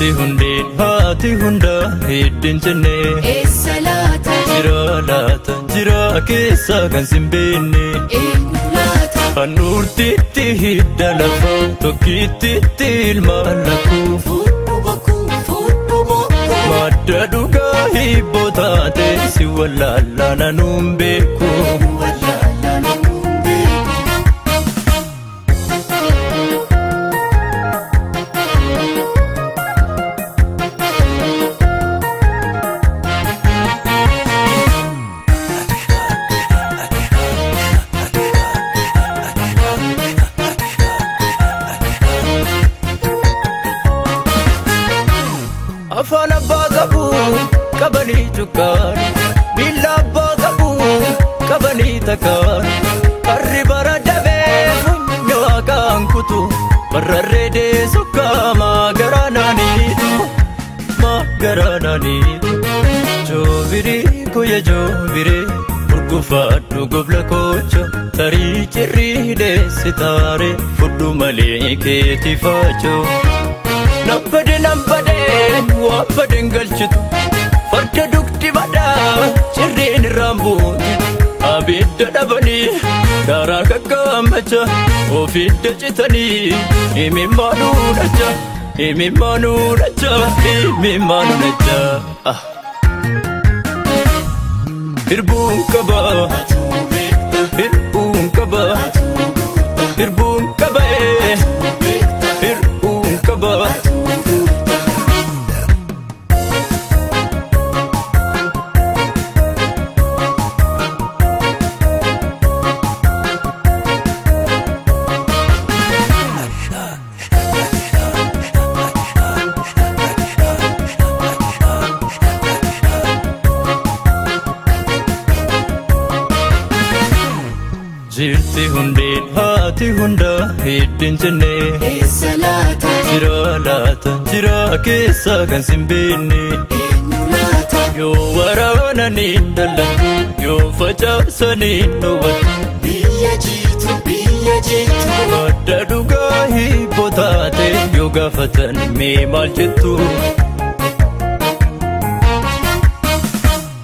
Jirti hundeen haati hunda hiddiin jenne. Eessa laata? Jira laata jira keessa kan sin beekne. Eenyu laata? Handhuurtiitti hidda lafa tokkittiitti ilma lakkuu. Fuudhu bokkuu fuudhu bokkuu. Madda dhugaa hibboo taate si wallaalaa nanuun beeku. Wallaalaa namuun beeku. Afaan abbaa qabu qabanii cukkaara, miila abbaa qabu qabanii takkaara. Harri bara dabee funyoo haqaan kutu, bararree deessu qaamaa garaa naaniitu, maa garaa naaniitu. Joobirii koya joobiree, urgufaadhu gobla koocho, tarii cirrii deessi taaree, fudhu malee keetii faachoo. Nambade nambade waa badeen galchitu, farda dugdi badaa cirreen irraan buuti. Abidda dhabanii karaa kakkaammacha, ofidda citanii imimmaanuu dhacha, imimmaanuu dhacha, imimmaanuu dhacha. Hirbuun qaba, Atuu beekta. Hirbuun qaba, Atuu guuta. Hirbuun qaba, Atuu beekta. Hirbuun qaba. Atuu guuta. Jirti hundeen haati hunda hiddiin jenne. Eessa laata? Jira laata jira keessa kan sin beekne. Eenyu laata? Yoo waraananii dallantu, yoo facaasanii dhowwatu. Biyya jiitu biyya jiitu. Madda dhugaa hibboo taate yoo gaafatan mee maal jettu?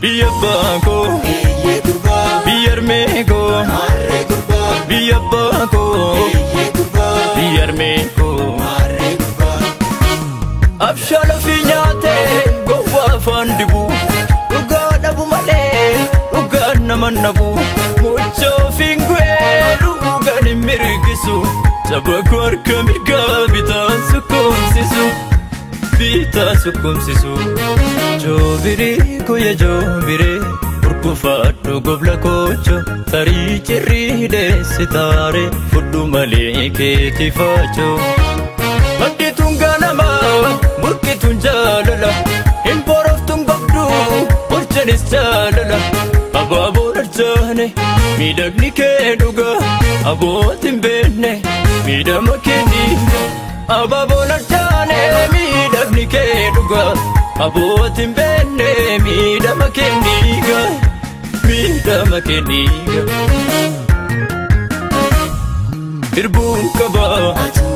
Biyya abbaa koo, Eeyyee gurbaa. Biyya harmee koo, Maarree gurbaa. Biyya abbaa koo, Eeyyee gurbaa. Biyya harmee koo. Maarree gurbaa. Abshaala fi nyaatee gowwaa afaan dibu, dhugaa dhabu malee dhugaan nama nabu. Mucha ofiin gu'ee dhugaan hin mirgisu, saba koo harka mirgaa bitaan sukkumsisu, bitaa sukkumsisu. Joobirii koya joobiree, urgufaadhu gobla koocho, tarii cirrii deessi taaree, fudhu malee keetii faachoo. Maddituun ganama burqituun jaalala, hin boroftuun gobduu borchanis jaalala. Abaaboon arjaane miidhagni kee dhuga, abbootiin beekne miidhama kee dhiiga. Abaaboon arjaane miidhagni kee dhuga, abbootiin beekne miidhama kee dhiiga, miidhama kee dhiiga. Hirbuun qaba, Atuu